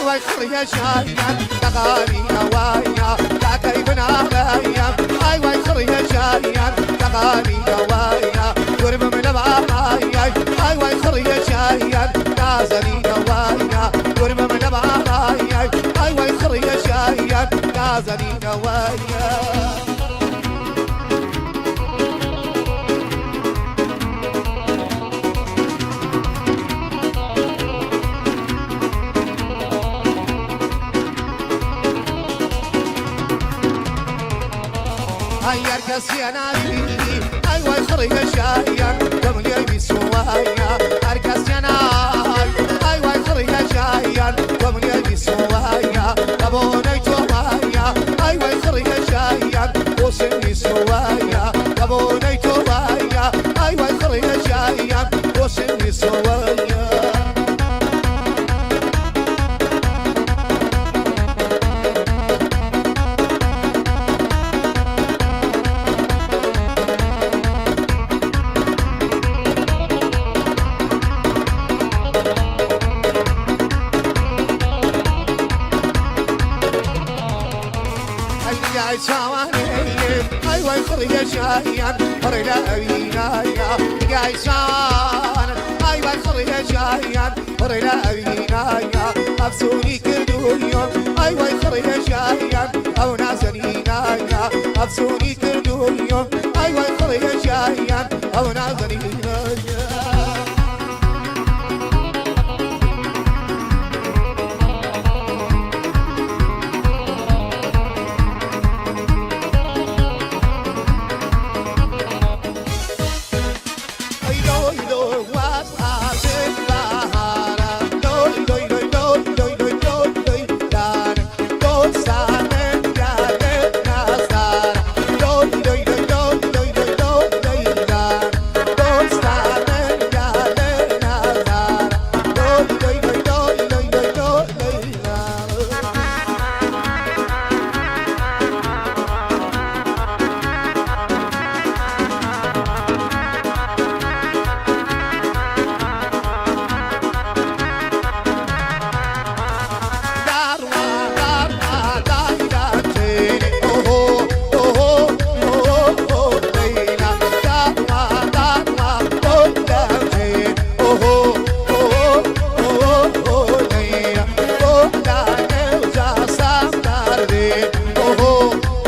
وای خڕیە شایان دەغاوی نەوایە تاکەی بناڵەیە ئای وای خڕیە شایان دەغاوی نەوایە دووربم لە باڵایە ئای وای خڕیە شایان نازەنی نەوایە دووربم لە باڵایە ئای وای خڕیە شایان نازەنی نەوایە. هەر کەسیە ناوی ئای وای خڕیە شایان دەمنیای بیسوایە هەر کەسیە ناوی ئای وای خڕیە شایان دەمنیای بیسوایە بەبۆنەی تۆوایە ئای وای خڕیە شایان بۆسن بیسوایە بەبۆنەی تۆوایە ئای وای خڕیە شایان بۆسن بیسوایە. ئەی چاوانێ ئەی وای خڕیە شایان پڕی لە ئەوینایە نیگای چاوان ئای وای خڕیە شایان پڕی لە ئەوینایە ئەفسونی کردوویۆ ئای وای خڕیە شایان ئەو نازەنینایە ئەفسونی کردوویۆ ئای وای خڕیە شایان ئەو نازەنینایە. ئەی لۆی لۆی واز ئاسن بەهارە لۆی لۆی لۆی لۆی لۆی لۆی لۆی لۆی دانە دۆستانم گەلێ نازدارە لۆی لۆی لۆی لۆی لۆی لۆی لۆی لۆی دانە دۆستانم گەلێ نازدارە لۆی لۆی لۆی لۆی لۆی لۆی لۆی لۆی دانە. داروا داروا دایراتێنێ ئۆهۆ ئۆهۆ ئۆهۆ لەیلا داروا داروا دایراتێنێ ئۆهۆ ئۆهۆ ئۆهۆ لەیلا بۆ دانێ و جاسام داردێ ئۆهۆ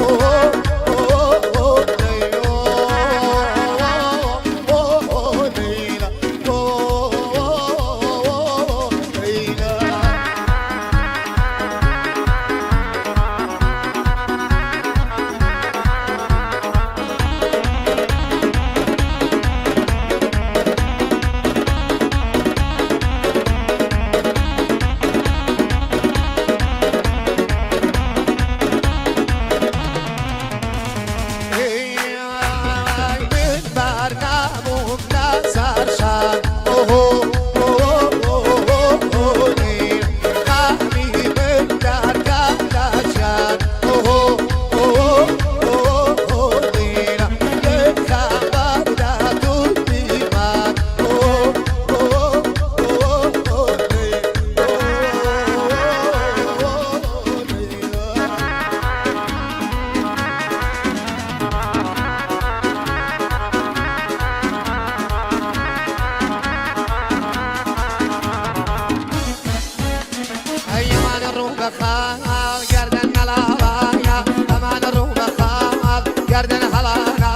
ئۆهۆ ئۆهۆ لەیلا ئۆهۆ لەیلا ئۆهۆ لەیلا. من بەرناموم لەسەر شان ئۆهۆ ئۆهۆ ئۆهۆ قامی من دەرکە لەشان ئۆهۆ ئۆهۆ ئۆهۆ لێ خەبەر لە توندیمان ئۆهۆ ئۆهۆ ئۆهۆ. ئەمان ڕوو بەخاڵ گەردن مەلاڵایە ئەمان ڕوو بەخاڵ گەردن هەڵانا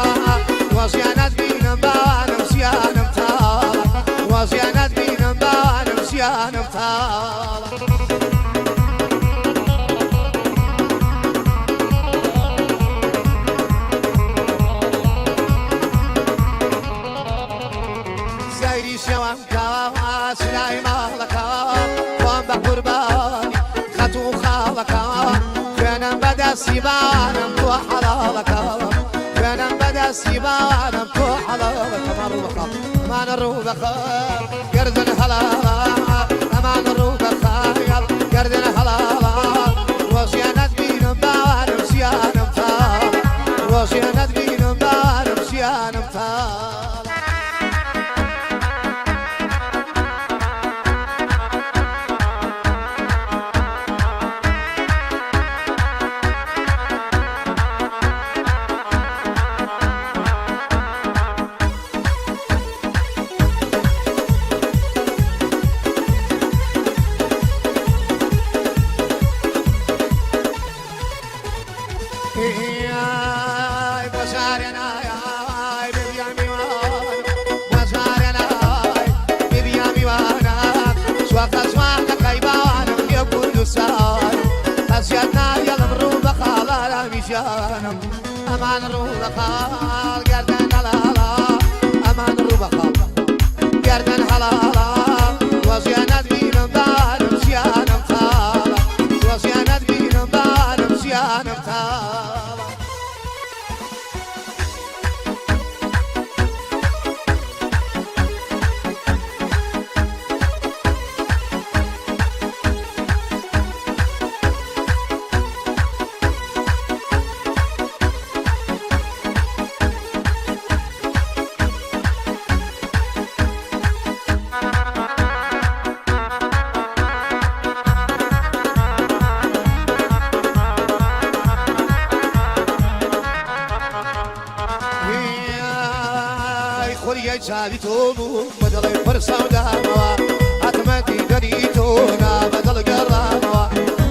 ڕۆژیانەت بینم باوانم ژیانم تاڵە ڕۆژیانەت بینم باوانم ژیانم تاڵە. سەیری شەوەم کاوە سلای ماڵەکە خۆم بە قوربانی خەت و خاڵەکە خوێنم بەدەستی بانم تۆ حەڵاڵەکە خوێنم بەدەستی بانم تۆ حەڵاڵەکە. ئەمان ڕوو بەخاڵ ئەمان ڕوو بەخاڵ گەردن هەڵاڵە ئەمان ڕوو بەخاڵ گەردن هەڵاڵە ڕۆژیانەت بینم باوانم ژیانم تاڵ ڕۆژیانەت بینم باوانم ژیانم تاڵ. ژیانم ئەمان ڕوو بە خاڵ گەردن هەڵاڵا ئەمان ڕوو بە خاڵ گەردن هەڵاڵا ڕۆژیانەت بینم بارم ژیانم تاڵە ڕۆژیانەت بینم بارم ژیانم تاڵە. خوریای چاوی تۆ بوو بە دڵێ پڕ سەودامەوە هاتمە دیدەنی تۆ نا بە دڵ گەڕامەوە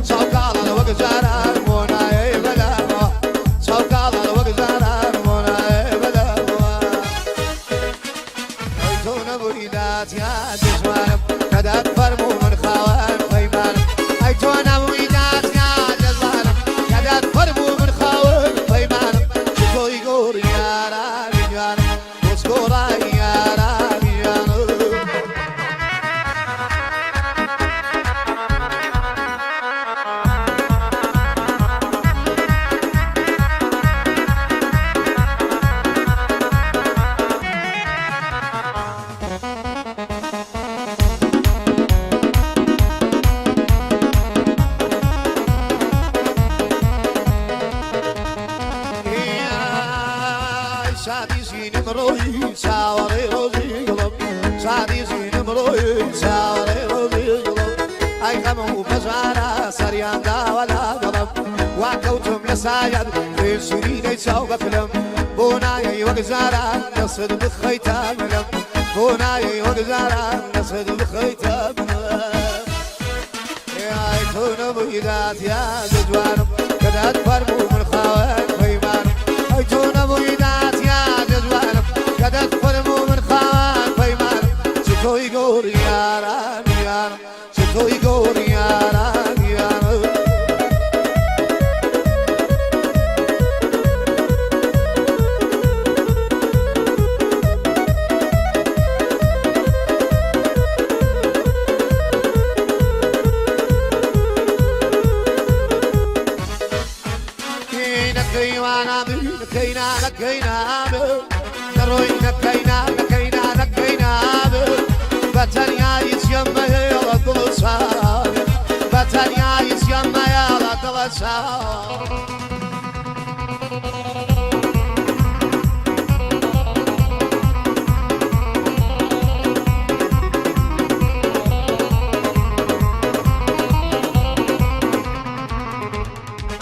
چاو کاڵان وەک جاران بۆ نایەی بەلامەوە چاو کاڵان وەک جاران بۆ نایەی بەلامەوە ئەی تۆ نەبووی دادیا دژوارم کەدات فەرموو من خاوەن پەیمانم ئەی تۆ نەبووی دادیا دژوارم کەدات فەرموو من خاوەن پەیمانم چ تۆی گۆڕی یارانی جوانم بۆ گۆڕای یارانی جوانم. شادی ژینم ڕۆیی چاوەڕێ ڕۆژی گوڵم شادی ژینم ڕۆیی چاوەڕێ ڕۆژی گوڵم ئەی غەم و پەژارە سەریان داوە لا دڵم وا کەوتم لە سایەت خوێن شیرینەی چاو بەکلم بۆ نایەی وەک جاران دەستت بخەیتە ملم بۆ نایەی وەک جاران دەستت بخەیتە ملم ئای تۆ نەبووی دادیا دەجوانم کە داد فەرموو من خاوەن پەیمانم ئەی تۆ نەبووی دادیا دەجوانم کە داد فەرموو من خاوەن پەیمانم چ تۆی گۆڕی یاران یارم چ تۆی گۆڕی یاران یارم. چاو.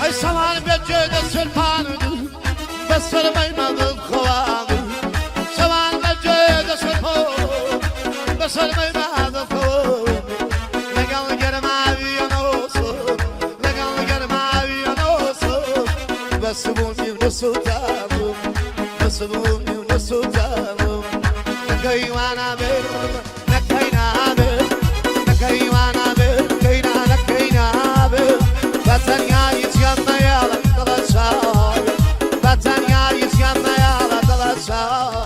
ئەی سەوان بەجێ دەسەرپان بەسەر مەیمەدڵ خەوان سەوان بەجێ دەسەرپۆ بەسەر مەیمەدڵ خەوان لەگەڵ گەرماوی نۆسۆ لەگەڵ گەرماوی نۆسۆ بەسبوونی و نەسووتابوو بەسبوونی و نەسووتابوو نەکەی وانە بێ نەکەی نابێ نەکەی وانە بێ نەکەی نەکەی نابێ بە تەنیایی چیەمەیەڵە دڵە چاو بە تەنیایی چیەمەیەڵە دڵە چاو.